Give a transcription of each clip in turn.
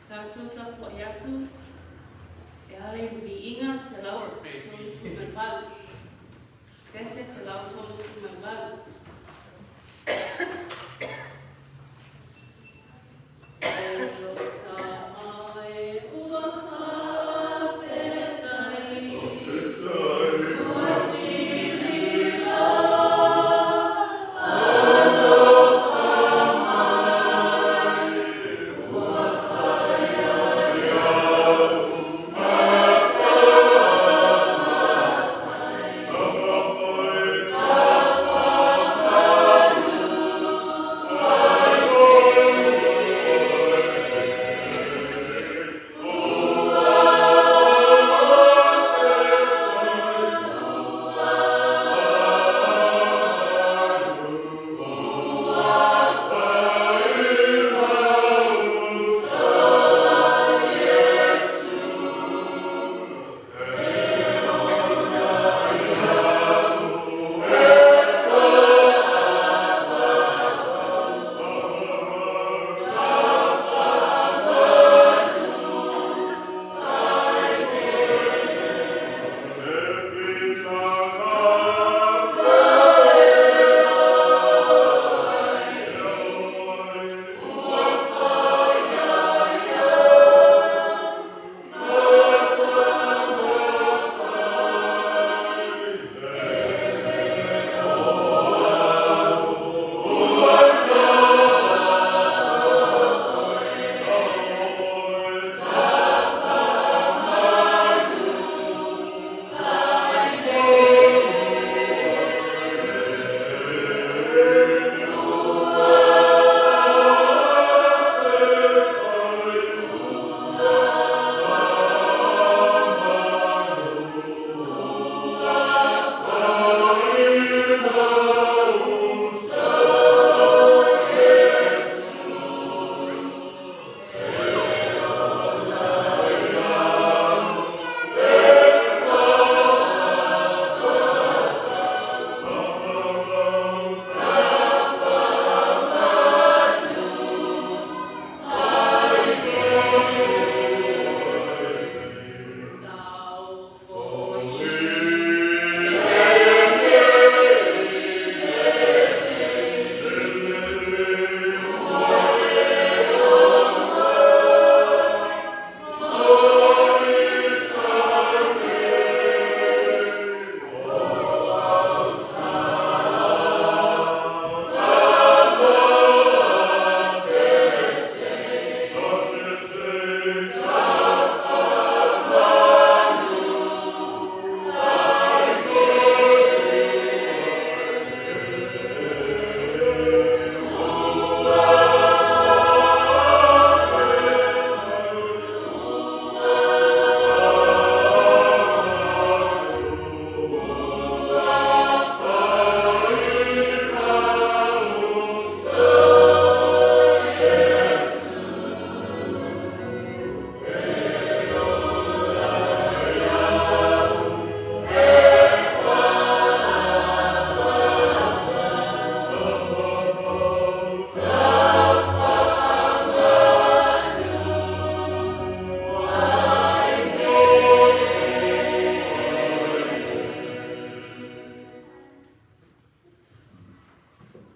Tatou tapuai atu e ala i le Viiga 138. Pese 138.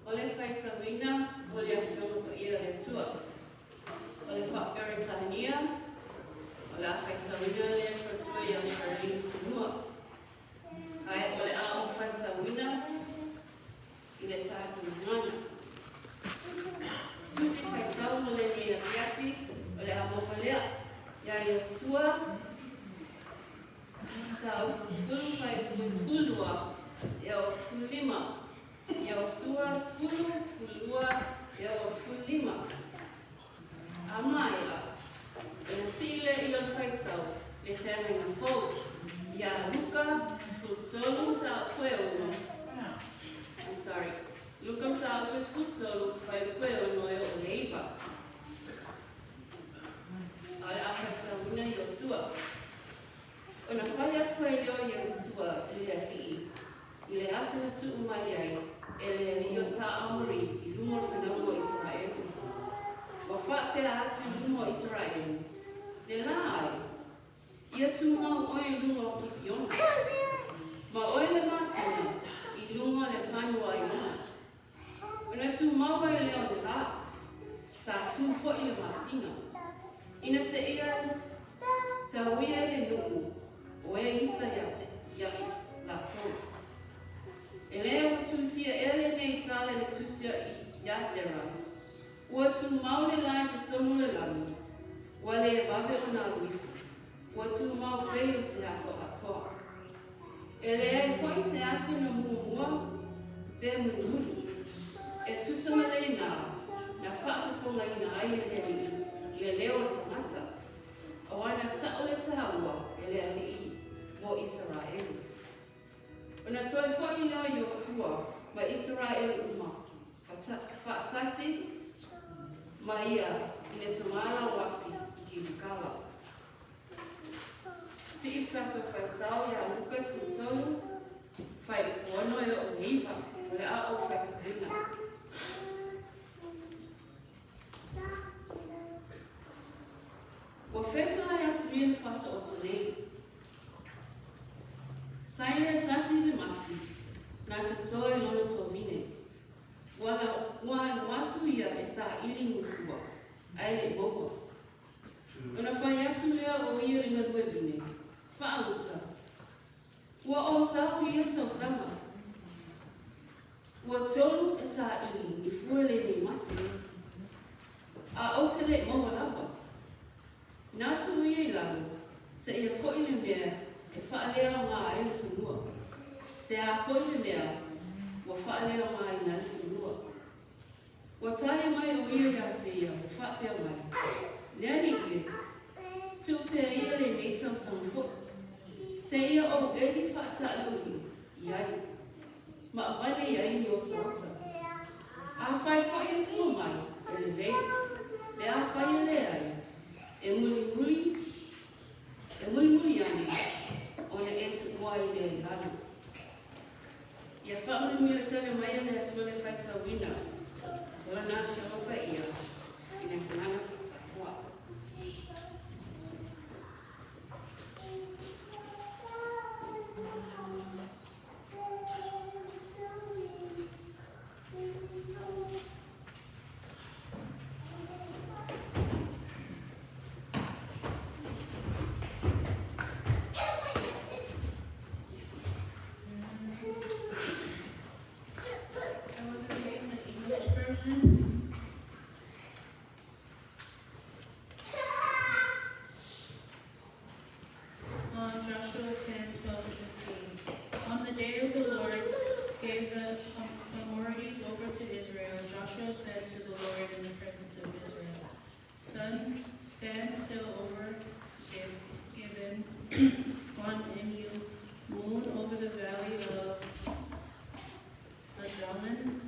O le faitauina o le Afioga Paia a le Atua. O le Faa-Peretania, o le a faitauina le faletua ia Charlene Fonua. Ae o le a ou faitauina i le tatou gagana. Tusi faitau mo lenei afiafi, o le a maua lea ia Iosua mataupu 10 fuaiupu 12 e oo 15. Iosua 10, 12 e oo 15. A maea, ona sii lea ia o le faitau le feagaiga fou iā Luka 13 mataupu e 6. I'm sorry. Luka mataupu 13 fuaiupu e 6 e oo i le 9. A o le a faitauina Iosua. Ona fai atu ai lea o Iosua i le alii, i le aso na tuu mai ai e le alii o Sa Amori i luma o le fanauga o Isaraelu. Ua faapea atu i luma o Isaraelu, Le lā e, ia tumau oe i luga o Kipiona, ma oe le masina i luga o le pani o Aiona. Ona tumau ai lea o le lā, sa tū foi le masina, ina seia tauia ai le nuu o e ita ia te ia latou. E lē ua tusia ea lenei tala i le tusi a Iasera, Ua tumau le lā i totonu o le lagi, ua lē vave ona alu ifo, ua tumau pei o se aso atoa. E leai foi se aso na muamua pe mulimuli, e tusa ma lēnā na faafofogaina ai e le Alii le leo o le tagata, auā na taʻu le taua e le Alii mo Isaraelu. Ona toe foi lea o Iosua ma Isaraelu uma faatasi ma ia i le togala o Api i Kilikala. Sii le tatou faitau iā Luka 13, fuaiupu 6 e oo i le 9, o le a ou faitauina. Ua fetalai atu ia le Faataoto nei. Sa i le tasi le mati, na totoe lona tuavine. Ua ua alu atu ia e saili ni fua, ae le i maua. Ona fai atu lea o ia i le galuevine, Faauta, ua ou sau i ia tausaga. Ua tolu e saili ni fua i lenei mati, a ou te le i maua lava. Na tuu ia i lalo, seia foi le mea e faaleaoga ai le fanua. Se a foi le mea ua faaleaogaina ai le fanua. Ua tali mai o ia iā te ia ua faapea mai, Le Alii e, tuu pea ia lenei tausaga foi, seia ou eli faataaliuliu i ai, ma avane i ai ni otaota. Afai foi e fua mai, e lelei, pe afai e leai, e mulimuli, e mulimuli ane, ona e tuua ai lea i lalo. Ia faamanuia tele mai e le Atua le faitauina o Lana Afioga Paia i le Gagana Faa-Samoa. I will be reading the English version. On Joshua 10, 12 to 15. On the day of the Lord gave the Amorites over to Israel, Joshua said to the Lord in the presence of Israel, Sun, stand still over Gibeon, on and you, moon over the valley of Ajalon.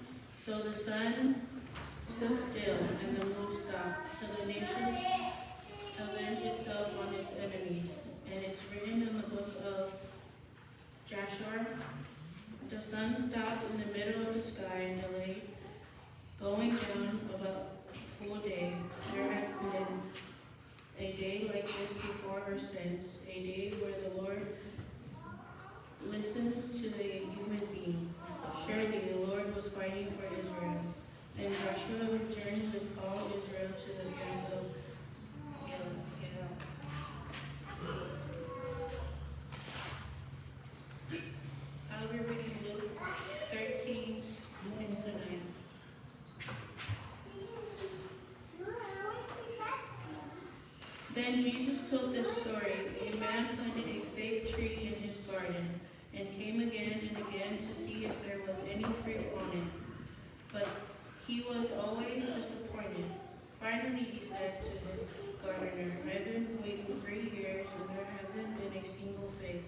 So the sun stood still and the moon stopped, till the nations avenge itself on its enemies. And it's written in the book of Jashar. The sun stopped in the middle of the sky and delayed going down about full day. There has been a day like this before or since, a day where the Lord listened to the human being. Surely the Lord was fighting for Israel. Then Joshua returned with all Israel to the camp of Gilgal. I'll be reading Luke 13, 6 to 9. Then Jesus told this story. A man planted a fig tree in his garden and came again and again to see if there was any fruit on it. But he was always disappointed. Finally, he said to his gardener, I've been waiting 3 years and there hasn't been a single fig.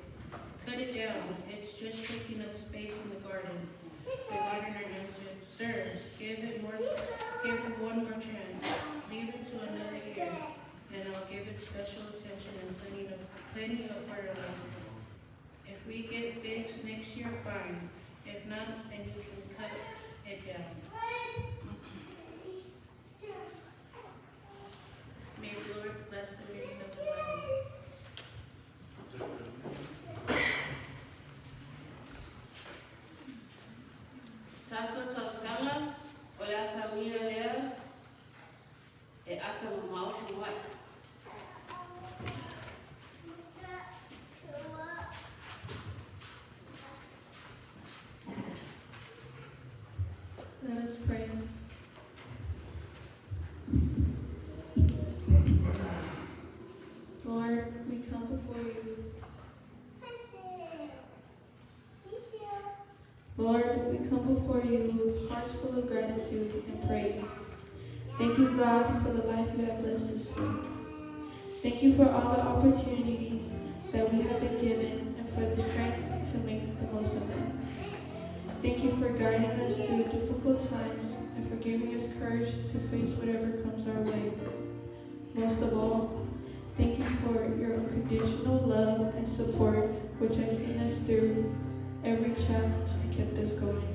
Cut it down. It's just taking up space in the garden. The gardener answered, Sir, give it one more chance. Leave it to another year, and I'll give it special attention and plenty of fertilizer. If we get figs next year, fine. If not, then you can cut it down. May the mamao talu ai. Let us pray. Lord, we come before you. Lord, we come before you with hearts full of gratitude and praise. Thank you, God, for the life you have blessed us with. Thank you for all the opportunities that we have been given and for the strength to make the most of them. Thank you for guiding us through difficult times and for giving us courage to face whatever comes our way. Most of all, thank you for your unconditional love and support, which has seen us through every challenge and kept us going.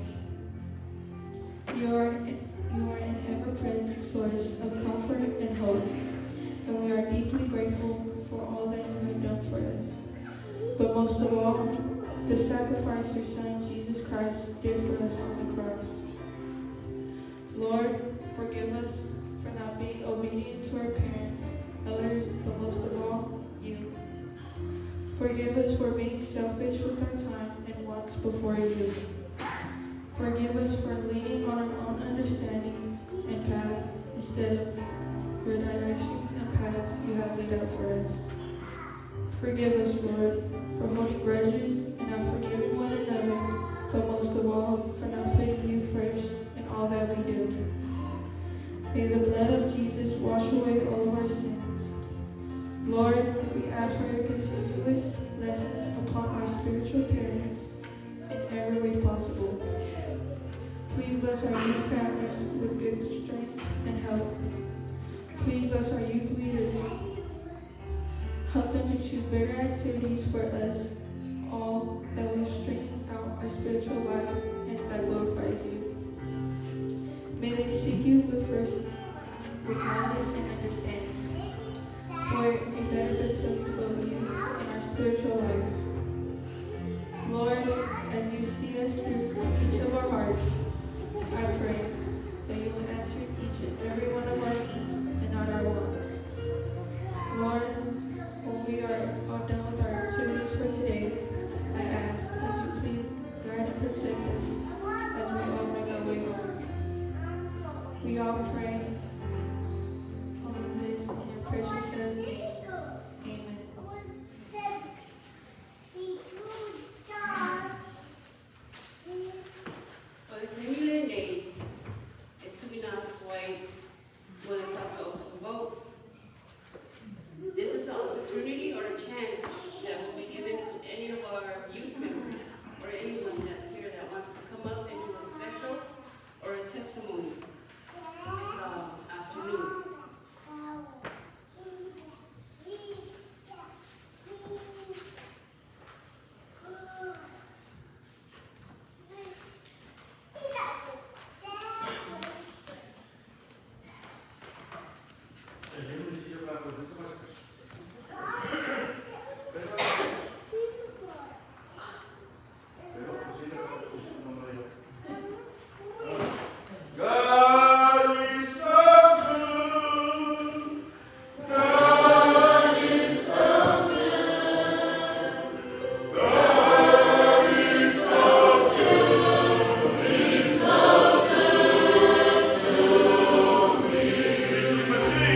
You are an ever-present source of comfort and hope, and we are deeply grateful for all that you have done for us. But most of all, the sacrifice your Son, Jesus Christ, did for us on the cross. Lord, forgive us for not being obedient to our parents, elders, but most of all, you. Forgive us for being selfish with our time and wants before you. Forgive us for leaning on our own understandings and path instead of your directions and paths you have laid out for us. Forgive us, Lord, for holding grudges and not forgiving one another, but most of all, for not putting you first in all that we do. May the blood of Jesus wash away all of our sins. Lord, we ask for your continuous blessings upon our spiritual parents in every way possible. Please bless our youth families with good strength and health. Please bless our youth leaders. Help them to choose better activities for us all that will strengthen out our spiritual life and that glorifies you. May they seek you with first with knowledge and understanding for a better Beteli youth in our spiritual life. Lord, as you see us through each of our hearts, I pray that you will answer each and every one of our needs and not our wants. Lord, when we are all done with our activities for today, I ask that you please guide and protect us as we all make our way home. We all pray all of this in your precious Son's name. Amen. O le taimi lenei, e tuuina atu ai mo le tatou talavou. This is an opportunity or a chance that will be given to any of our youth members or anyone that's here that wants to come up and do a special or a testimony this afternoon. God is so good. God is so good. God is so good. He's so good to me.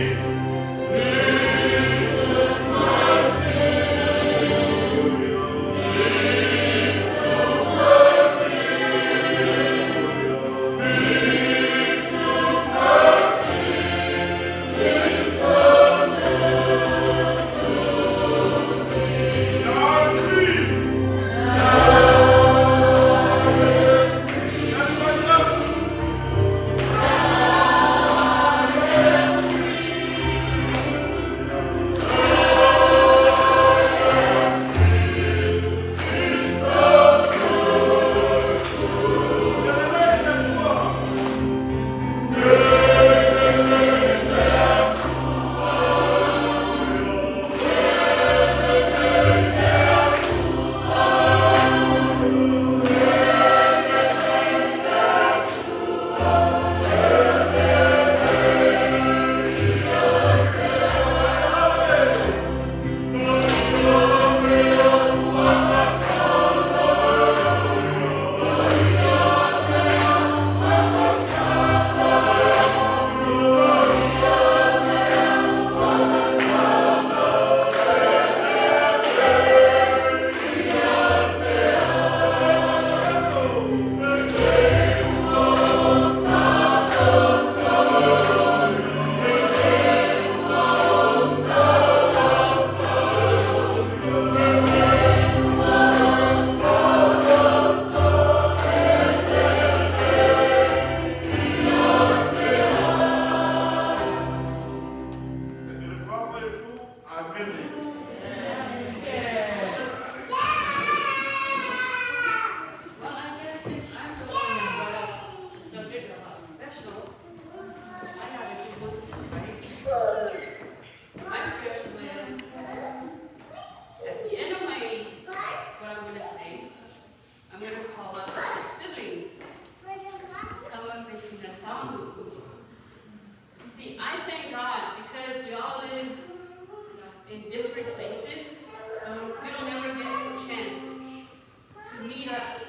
I thank God because we all live in different places, so we don't ever get a chance to meet up.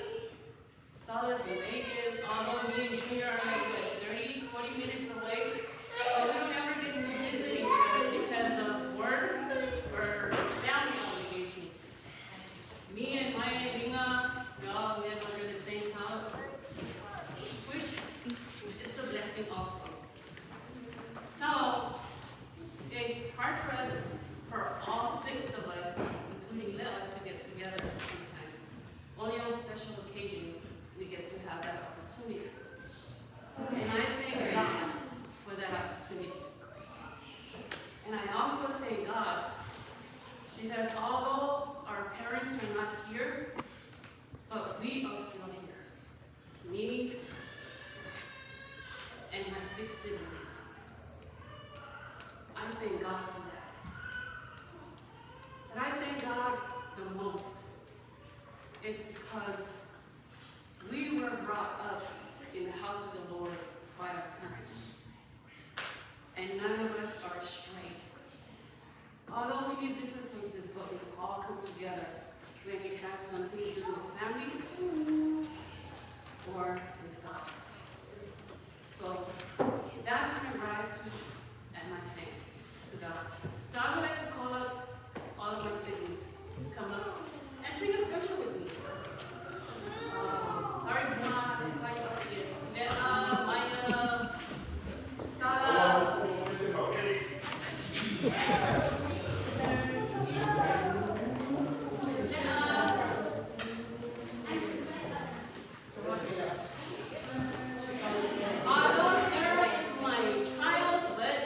Sala's in Vegas, although me and Junior are like what, 30, 40 minutes away, but we don't ever get to visit each other because of work or family obligations. Me and Maya and Inga, we all live under the same house, which it's a blessing also. So it's hard for us, for all six of us, including Lila, to get together sometimes. Only on special occasions we get to have that opportunity. And I thank God for that opportunity. And I also thank God because although our parents are not here, but we are still here. Me and my six siblings. I thank God for that. But I thank God the most is because we were brought up in the house of the Lord by our parents. And none of us are astray. Although we live different places, but we all come together when it has something to do with family or with God. So that's my gratitude and my thanks to God. So I would like to call up all of my siblings to come up and sing a special with me. Sorry to not have to call you up here. Bella, Maya, Sala. Bella. Although Sarah is my child, but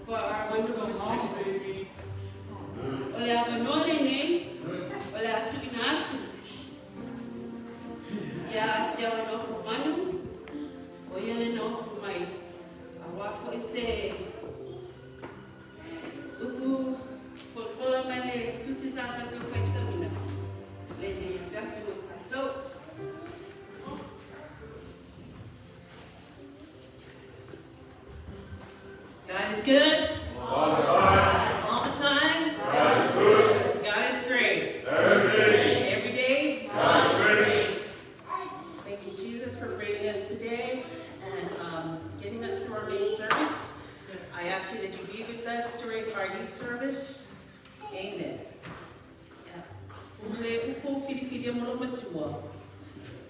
for our wonderful discussion. O le avanoa lenei, o le a tuuina atu ia Siaoa Nofomanu, o ia le nofo mai, aua foi se upu folafola mai le tusi sa tatou faitauina lenei afiafi mo tatou. God is good. All the time. All the time. God is good. God is great. Every day. Every day. God is great. Thank you, Jesus, for bringing us today and getting us through our main service. I ask you that you be with us during our youth service. Amen. O le upu filifilia mo lou matua,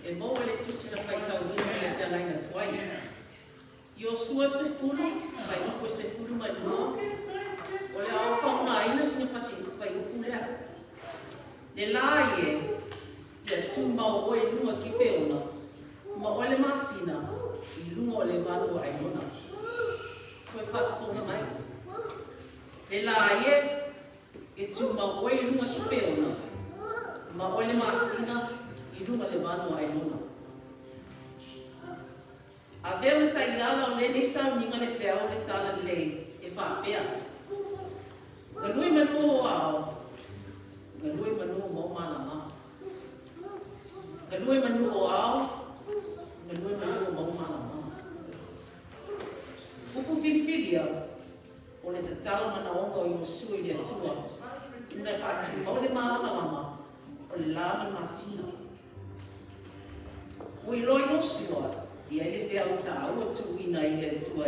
e maua i le tusi na faitauina mai le feagaiga tuai. Iosua 10, fuaiupu e 12, o le a ou faaaogaina sina fuaiupu lea. Le lā e, ia tumau oe i luga o Kipeona, ma oe le masina i luga o le vanu o Ailona. Toe faafofoga mai. Le lā e, e tumau oe i luga Kipeona, ma oe le masina i luga le vanu o Ailona. Avea ma taiala o lenei sauniga le feau o le Talalelei e faapea, Galue manu o ao, galue manu o mau malama. Galue manu o ao, galue manu o mau malama. Upu filifilia, o le tatalo manaoga o Iosua i le Atua, ina ia faatumau le malamalama o le la ma le masina. Ua iloa Iosua, e i ai le feau taua tuuina i le Atua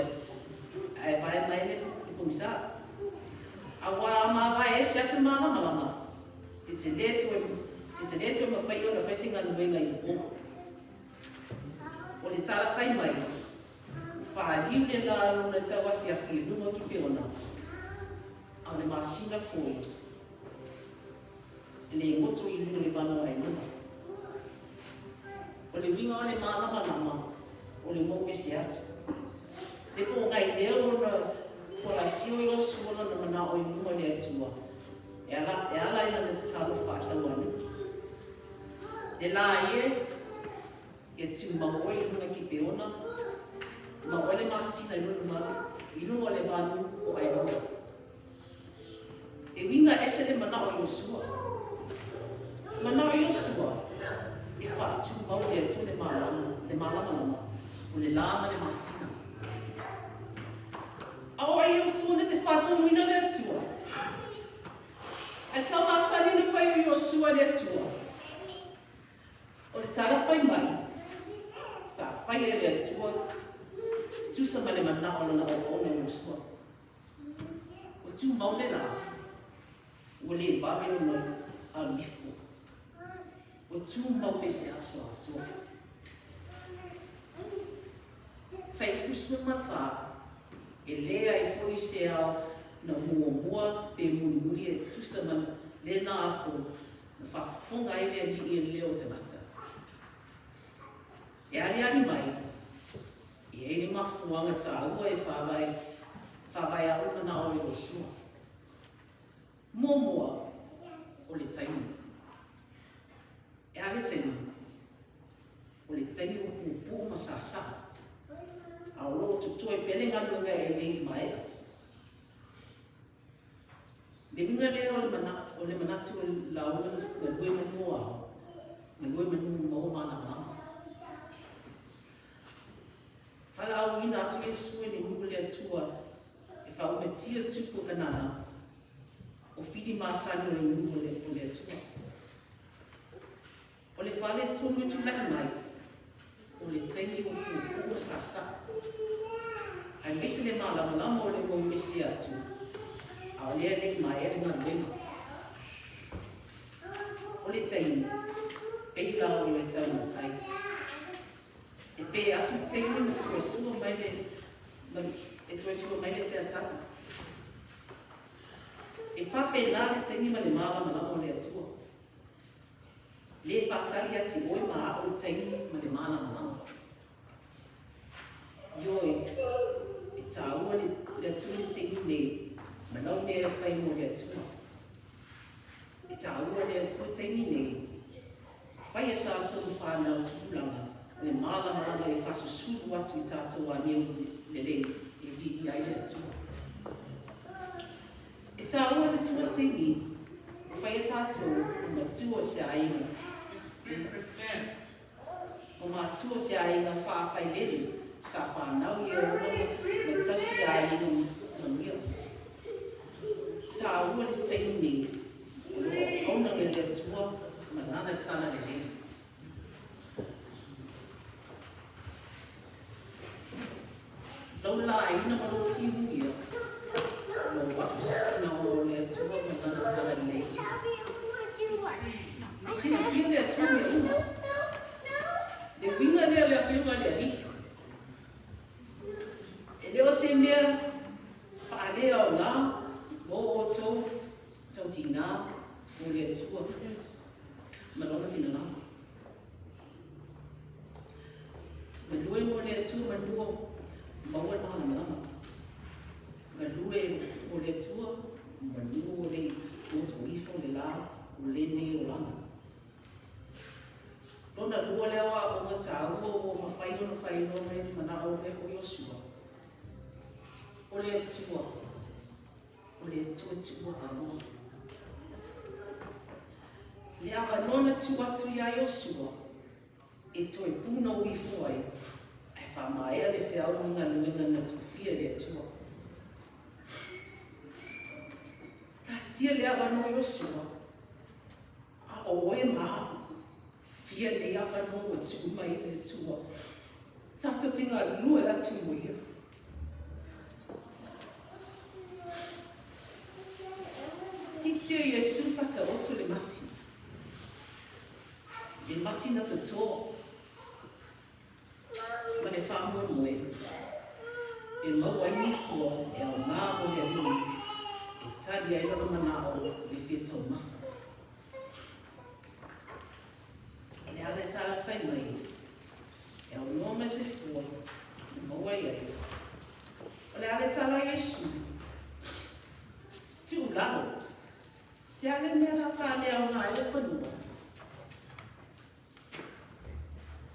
ae vae mai le pogisa. Auā a mavae ese atu le malamalama, e te lē toe, e te lē toe mawhai ona whai se galuega i le pō. O le tala whai mai, whāliu le la lona tau awhiawhi i lunga ki Peona, a o le masina foi, e le goto i luga le vanoa e luna. O le uiga o le malamalama, o le mou ese atu. Le pōgai leo ona folasia o Iosua lona manao i luma o le Atua, e ala, e ala i lana tatalo faatauanuu. Le lā e, e tumau oe i luga Kipeona, ma oe le masina i lona malu, i luga o le vanu o Ailona. E uiga ese le manao o Iosua. Manao Iosua e faatumau le Atua le malama, le malamalama o le lā ma le masina. A o ai Iosua na te faatonuina le Atua? Ae tau masani na fai o Iosua le Atua. O le tala fai mai, sa faia e le Atua tusa ma le manao o lana auauna Iosua. Ua tumau le lā, ua le vave ona alu ifo. Ua tumau pea se aso atoa. Fai 14, e leai foi se ao na muamua pe mulimuli e tusa ma lena aso na faafofoga ai le Alii i le leo o tagata. E aliali mai, E i ai le mafuaaga taua e faavae, faavae au manao i Iosua. Muamua, o le taimi. E a le taimi? O le taimi ua pupuu ma sasaa, a o lo o totoe pea le galuega e le i maea. Le uiga lea o le mana, o le manatu o le lauga galue manu o ao, galue manu maua malamalama. Valaauina atu Iesu e le nuu o le Atua e faaumatia le tupu o Kanana, o fili masani o le nuu o le Atua. O le fale tonu e tulai mai, o le taimi ua puupuu ma sasaa, aemaise le malamalama o le mau ese atu, a o lea e le i maea le galuega. O le taimi, pei la o le taumatai. E pē atu le taimi ma toe sua mai le, ma, e toe sua mai le featau. E faapena le taimi ma le malamalama o le Atua. Le faatali ati oe ma a'o le taimi ma le malamalama. Ioe, e tāua le le Atua i le taimi nei ma lau mea e fai mo le Atua. E tāua le Atua i le taimi nei, fai a tātou ma whānau tupulaga o le mālamalama e faasusulu atu i tātou āniu lelei e viia ai le Atua. E tāua le Atua i le taimi ua fai a tātou ma matua o se aiga. O matua o se aiga whāwhailele sa whānau i e ola ma tausi aiga manuia. Tāua le taimi nei, o lo o auauna le Atua ma lana tala lelei. Lou laina ma lou timuia, lou afu sisina ona o le Atua ma lana tala lelei. Silafia le Atua mea uma. Le uiga lea o le Afioga i le Alii. E le o se mea faaleaoga mo outou tautinā mo le Atua ma lona finagalo. Galue mo le Atua manua maua le malamalama. Galue mo le Atua manua o le motu ifo le la o lenei olaga. Lona lua lea o aoga tāua ua mafai ona faailoa mai le manao o Iosua. O le Atua, o le Atua tuu avanoa. Le avanoa na tuu atu iā Iosua e toe pūnou ifo ai, ae faamaea le feau ma galuega na tofia e le Atua. Taatia le avanoa Iosua, a o oe ma au, fia nei avanoa ua tuu mai e le Atua, tatou te galue atu mo ia. Sitia Iesu whataoto le mati. Le mati na toto ma le faamoemoe e maua ai ni fua e aoga mo le Alii e tali ai lona manao i le fia taumafa. O le ala e talafai mai, e aunoa mai se fua e maua ai ai. O le ala e tala ai Iesu, tuu lalo, se a le mea la faaleaoga ai le fanua?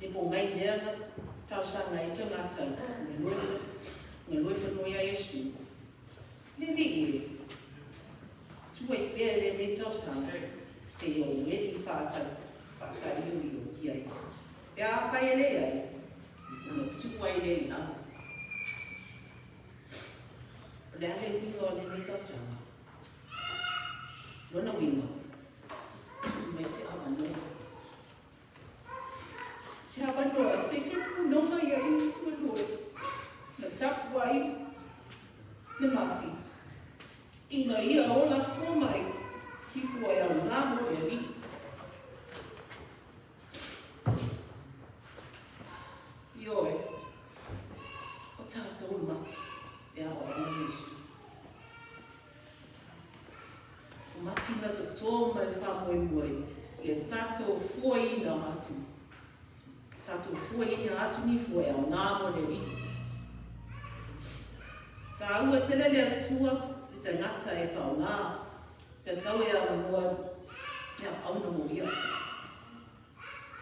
Le pogai lea na talosaga ai tagata galue fanua iā Iesu, Le alii e, tuu ai pea i lenei tausaga seia ou eli faataioio i ai, pe afai e leai, ona tuu ai lea i lalo. O le a le uiga o lenei tausaga? Lona uiga, tuu mai se avanoa. Se avanoa se i toe puna mai ai malue na tapu ai le mati, ina ia ola fua mai i fua e aoga mo le alii. Ioe, o tātou le mati e aoaoga Iesu. O mati na toto mai le faamoemoe ia tātou fuaina atu, tātou fuaina atu ni fua e aoga mo le alii. Tāua tele le Atua le tangata e whaonga, tatau e avanoa e auna mo ia.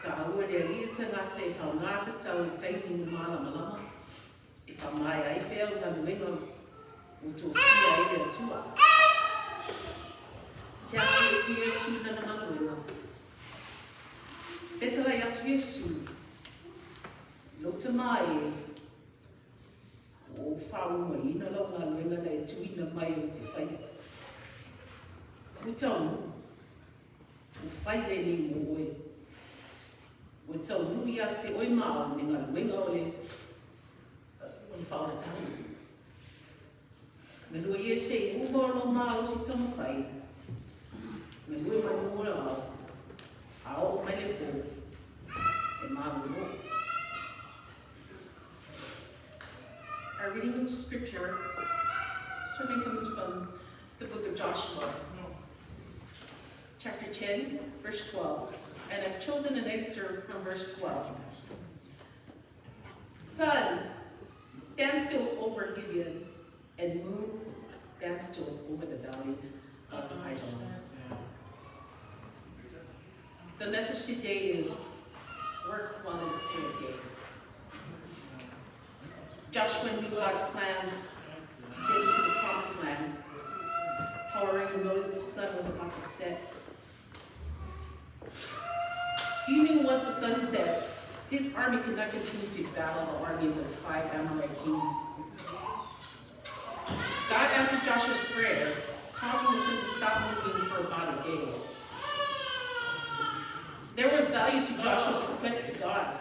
Tāua le alii le tangata e whaonga tatau e taimi no mālamalama, e whamaea ai whea o galuega o tofia ai le Atua. Se ase e Iesu lana galuega. Fetalai atu Iesu, lou tama e, ua ou faaumaina lau galuega na e tuuina mai ou te faia. Ua taunuu, ua fai lenei mo oe. Ua taunuu ia te oe ma au le galuega o le o le faaolatanga. Galue ia se i uma o lou malosi taumafai, galue manu o le ao, a oo mai le po, e malolo. Our reading scripture sermon comes from the book of Joshua, chapter 10, verse 12. And I've chosen an excerpt from verse 12. Sun, stand still over Gibeon, and moon, stand still over the valley of Ajalon. The message today is work while it's still day. Joshua knew God's plans to get into the promised land. However, he noticed the sun was about to set. He knew once the sun set, his army could not continue to battle the armies of the 5 Amorite kings. God answered Joshua's prayer, causing the sun to stop moving for about a day. There was value to Joshua's request to God.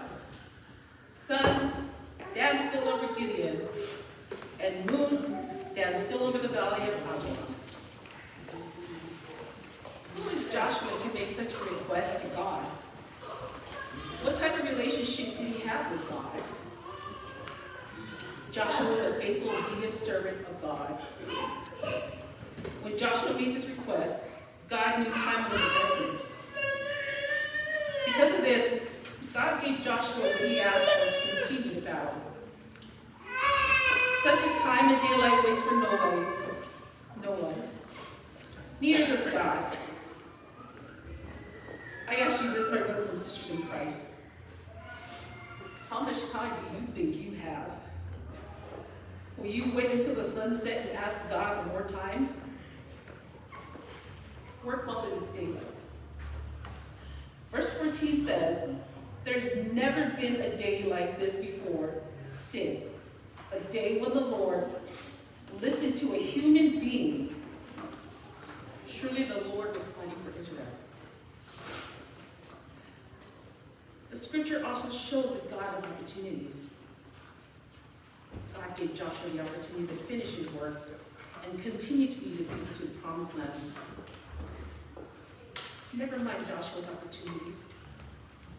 Sun, stand still over Gibeon, and moon, stand still over the valley of Ajalon. Who is Joshua to make such a request to God? What type of relationship did he have with God? Joshua was a faithful, obedient servant of God. When Joshua made this request, God knew time was of essence. Because of this, God gave Joshua what he asked for to continue the battle. Such as time and daylight waits for nobody, no one. Neither does God. I ask you this, my brothers and sisters in Christ. How much time do you think you have? Will you wait until the sunset and ask God for more time? Work while it is daylight. Verse 14 says, there's never been a day like this before since, a day when the Lord listened to a human being. Surely the Lord was fighting for Israel. The scripture also shows the God of opportunities. God gave Joshua the opportunity to finish his work and continue to lead his people to the promised lands. Never mind Joshua's opportunities.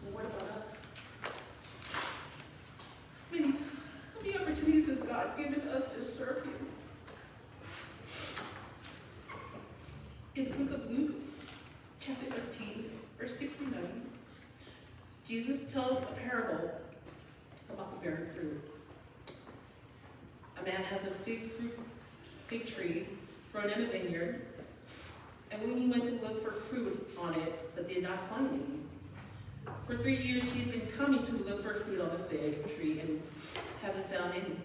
But what about us? How many opportunities has God given us to serve him? In the book of Luke, chapter 13, verse 69, Jesus tells a parable about the barren fruit. A man has a fig tree grown in a vineyard, and when he went to look for fruit on it, but did not find any. For 3 years he had been coming to look for fruit on the fig tree and haven't found any.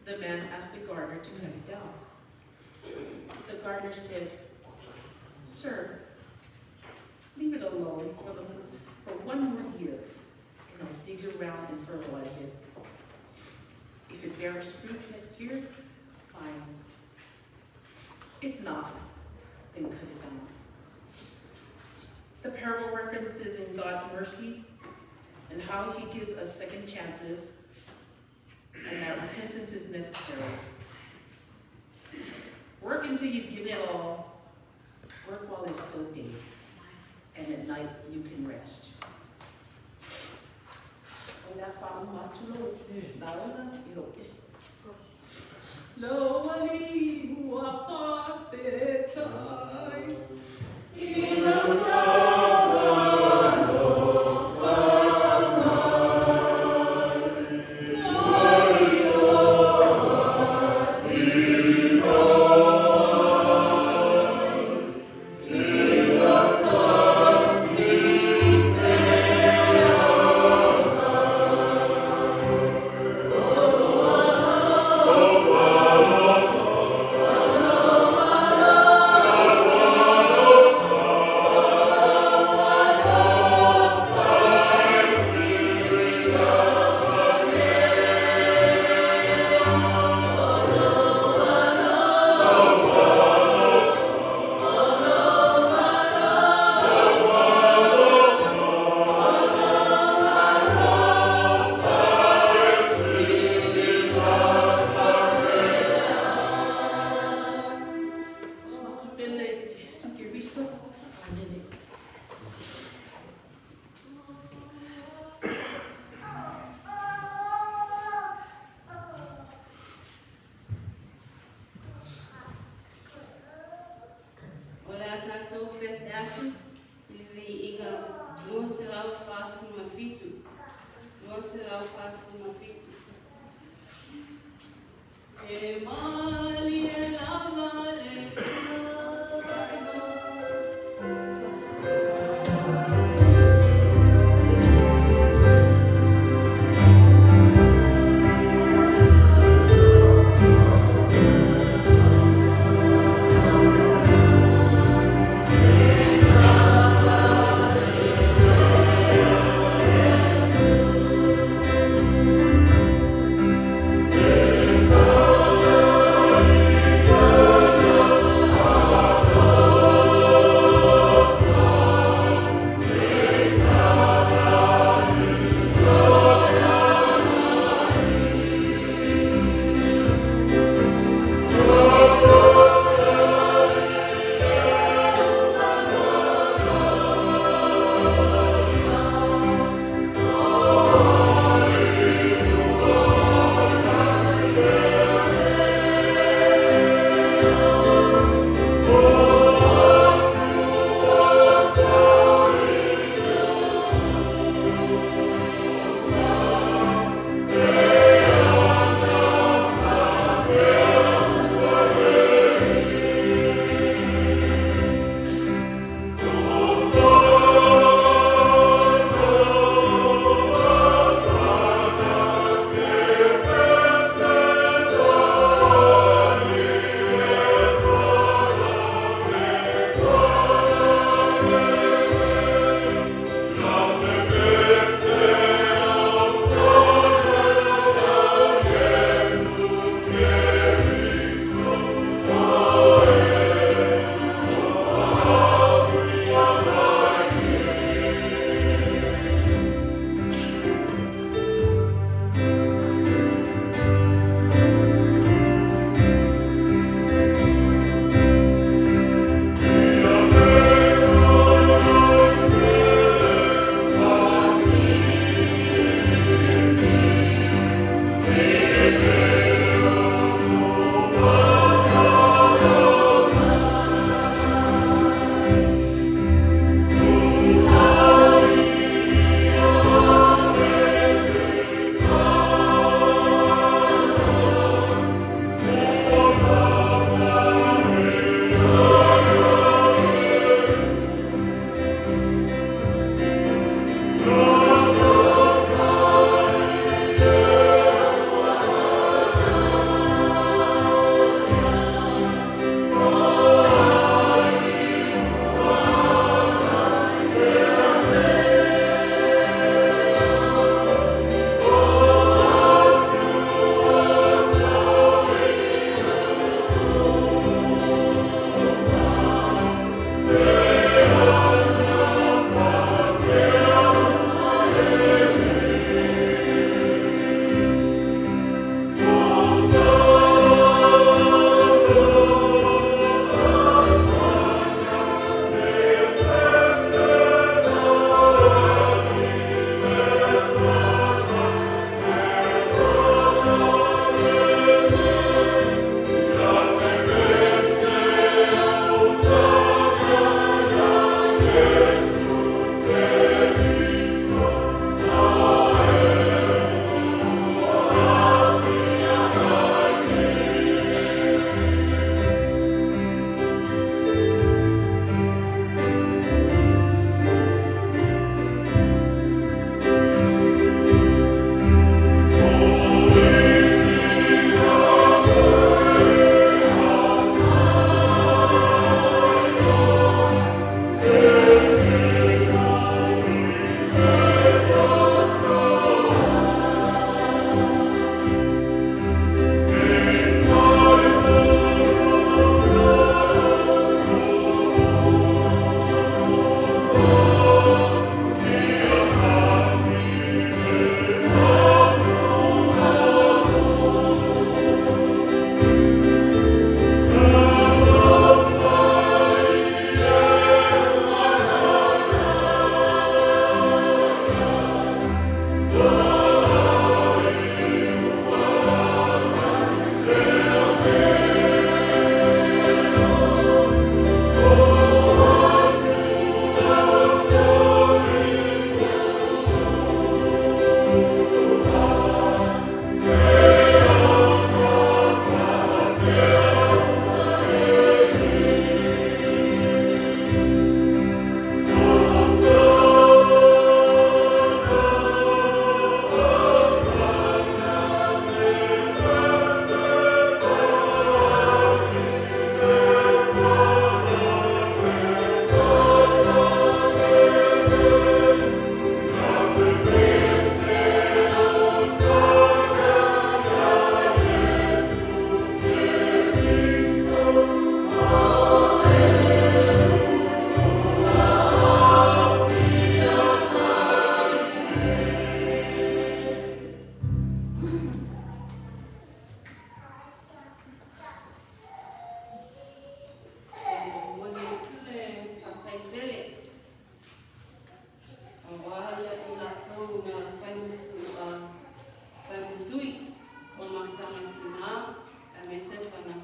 The man asked the gardener to cut it down. The gardener said, Sir, leave it alone for 1 more year, and I'll dig around and fertilize it. If it bears fruits next year, fine. If not, then cut it down. The parable references in God's mercy and how he gives us second chances, and that repentance is necessary. Work until you give it all. Work while it's still day, and at night you can rest. Lo ali ua pafetai. Tatou pese atu i le iga 247. 247. E malie lava le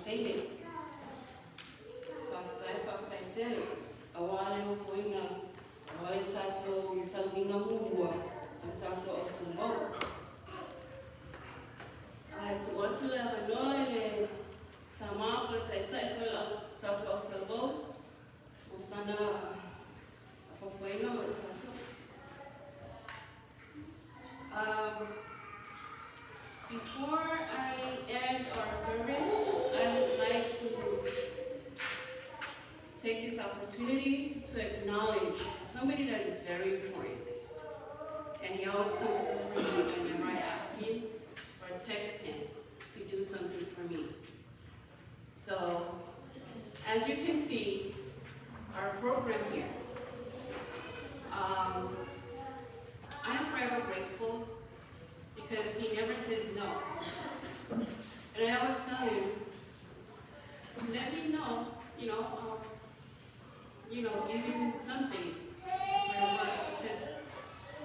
teine. Faafetai, faafetai tele aua le nofoina, aua le tatou sauniga muamua a le tatou autalavou. Ae tuu atu le avanoa i le tamā po o le taitai foi o le tatou autalavou mo sana fapuaiga mo i tatou. Before I end our service, I would like to take this opportunity to acknowledge somebody that is very important. And he always comes through for me whenever I ask him or text him to do something for me. So, as you can see, our program here, I am forever grateful because he never says no. And I always tell him, let me know, I'll give you something for your work, because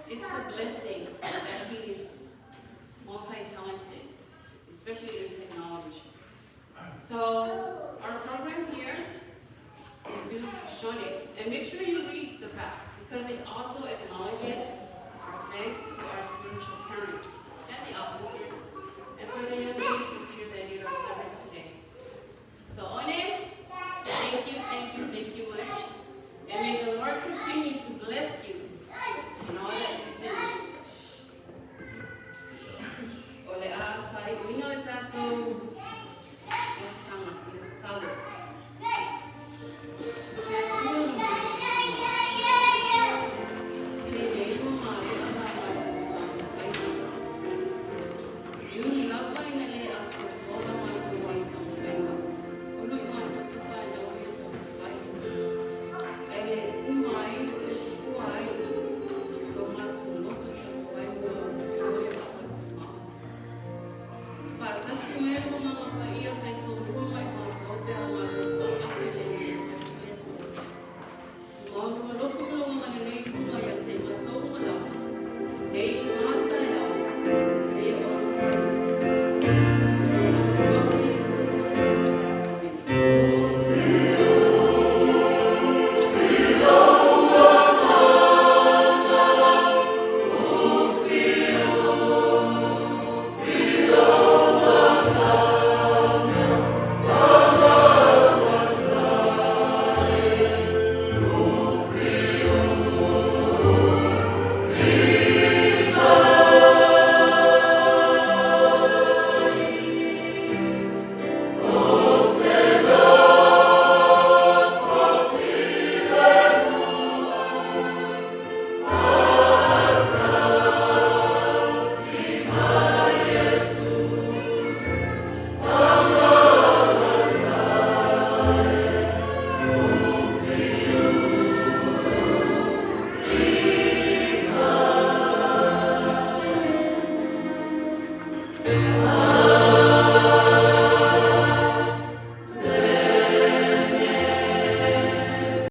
it's a blessing that he is multi-talented, especially in technology. So our program here is due to Shone. And make sure you read the back, because it also acknowledges our thanks to our spiritual parents and the officers, and for the young ladies.